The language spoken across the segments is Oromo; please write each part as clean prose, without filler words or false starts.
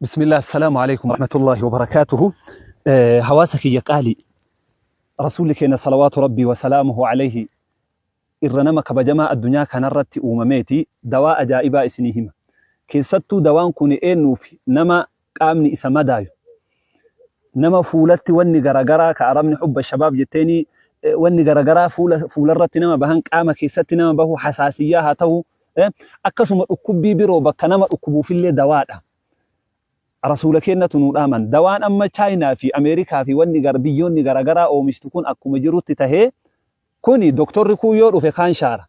Bismillah, assalaamu alaikum warahmatullahi wabarakaatuhu. Hawaasa kiyya qaalii, Rasuulli keenya salawaatu rabbii wasalaamuhu alayhi irra nama kabajamaa addunyaa kanarratti uumameeti dawaa ajaa'ibaa isinii hima. Keessattuu dawaan kun eenyuuf? Nama qaamni isa madaayu, nama fuulatti wanni garagaraa ka arabni hubba shabaab jetteeni, wanni garagaraa fuula fuularratti nama bahan, qaama keessatti nama bahu, hasaasiyyaa haa ta'u, akkasuma dhukkubbii biroo bakka nama dhukkubuufillee dawaadha. Rasuula keennatu nuu dhaaman. Dawaan amma Chaayinaa fi Ameerikaa fi wanni gar biyyoonni garagaraa oomishtu kun akkuma jirutti tahee, kuni doktorri kun yoo dhufe kaan shaara.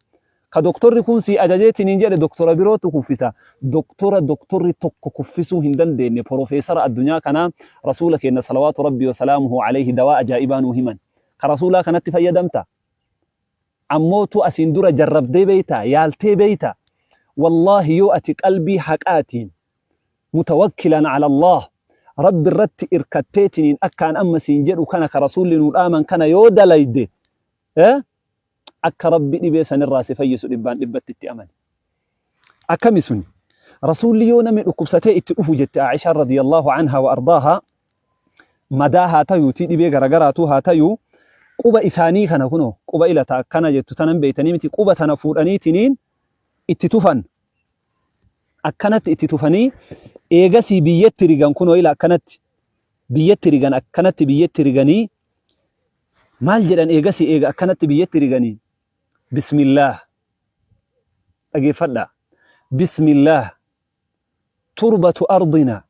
Ka doktorri kun sii ajajeetiniin jedhe doktora birootu kuffisa. Doktora doktorri tokko kuffisuu hin dandeenye, porofeesara addunyaa kanaa, Rasuula keenna salawaatu rabbii wa salaamuhu alayhi dawaa ajaa'ibaa nuu himan. Ka Rasuulaa kanatti fayyadamta? Ammootu asiin dura jarrabdee beeytaa? Yaaltee beeytaa? Wallaahi, yoo ati qalbii haqaatiin mutawakkilan ala Allah, Rabbi irratti irkatteetiniin akkaan amma siin jedhu kana, ka Rasuulli nuu dhaaman kana yoo dalayde, akka Rabbi dhibee sanirraa si fayyisu dhibbaan dhibbatti itti amani. Akkami suni? Rasuulli yoo namni dhukkubsatee itti dhufu, jette Aishaan radiyallahu anha wa ardaaha, madaa haa tayuutii dhibee garagaraatuu haa tayuu, quba isaanii kana kunoo, quba ilata akkana jettu tanan beeytanii miti, quba tana fuudhaniitiniin itti tufan. Akkanatti itti tufanii eegasii biyyatti rigan. Kunoo ila, akkanatti biyyatti rigan, akkanatti biyyatti riganii maal jedhan eegasii? Eega akkanatti biyyatti riganii, bismillaah, dhageeffadhaa, bismillaah turbatu ardina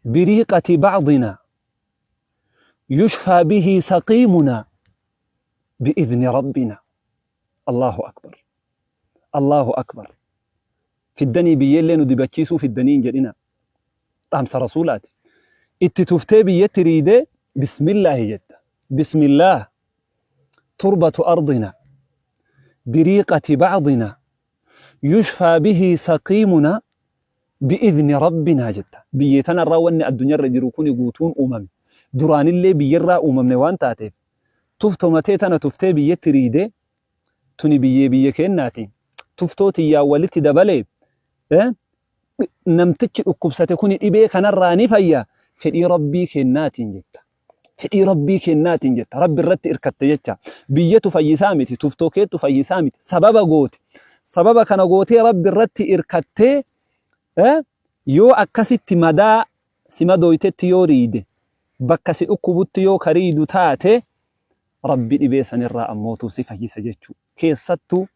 biriiqati bacdina yushfaa bihi saqiimuna biidni rabbina. Allahu akbar, Allahu akbar! Fiddanii biyyeellee nu dibachiisuu fiddanii hin jedhina. Dhaamsa Rasuulaati. Itti tuftee biyyatti riidee bismillaahi jetta. Bismillaah turbatu ardina biriiqati bacdina yushfaa bihi saqiimuna bi'idni rabbinaa jetta. Biyyee tanarraa wanni addunyaarra jiru kuni guutuun uumame. Duraanillee biyyarraa uumamne waan taateef, tuftoma tee tana tuftee biyyatti riidee, tuni biyyee biyya keennaati, tuftoo tiyyaan walitti dabalee, namtichi dhukkubsate kuni dhibee kanarraa ni fayya fedhii Rabbii keennaatiin jetta. Fedhii Rabbii keennaatiin jetta. Rabbi irratti irkatte jecha. Biyyatu fayyisaa miti, tuftoo keettu fayyisaa miti. Sababa goote. Sababa kana gootee Rabbi irratti irkattee, yoo akkasitti madaa si madooytetti yoo riide, bakka si dhukkubutti yoo ka riidu taate, Rabbi dhibee sanirraa ammootuu si fayyisa jechuu. Keessattuu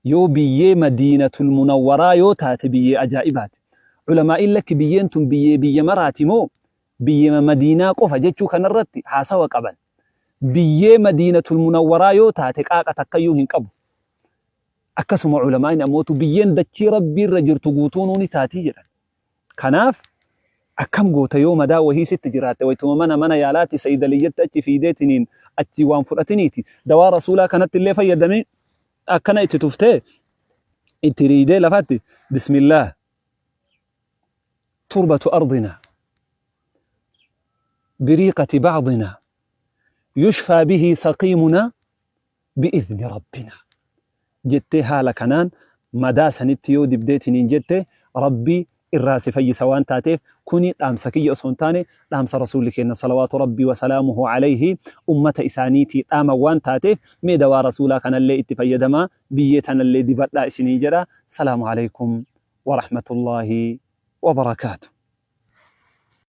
yoo biyyee Madiinatul Munawwaraa yoo taate, biyyee ajaa'ibaati. Ulamaa'iin lakki, biyyeen tun biyyee biyya maraati moo biyyema Madiinaa qofa jechuu kanarratti haasawa qaban. Biyyee Madiinatul Munawwaraa yoo taate qaaqa takkayyuu hin qabu. Akkasuma ulamaa'iin ammootu biyyeen dachii Rabbiirra jirtu guutuunuu ni taatii jedhan. Kanaaf akkam goota? Yoo madaa wahii sitti jiraatte, waytuma mana yaalaati saydaliyyatti achi fiideetiniin achii waan fudhatiniiti dawaa Rasuulaa kanatti illee fayyadamee akkana itti tuftee itti riidee lafatti, bismillaah turbatu ardina biriiqati bacdina yushfaa bihi saqiimuna bi'izni rabbina jettee, haala kanaan madaa sanitti yoo dibdeetiniin jette, Rabbi irraa si fayyisa waan taateef, kuni dhaamsa kiyya osoo hin taane dhaamsa Rasuulli keenna salawaatu Rabbii wasalaamuhu alayhi ummata isaaniitii dhaaman waan taateef, mee dawaa Rasuulaa kanallee itti fayyadamaa, biyyee tanallee dibadhaa isinii jedha. Salaamu alaykum warahmatullaahi wabarakaatu.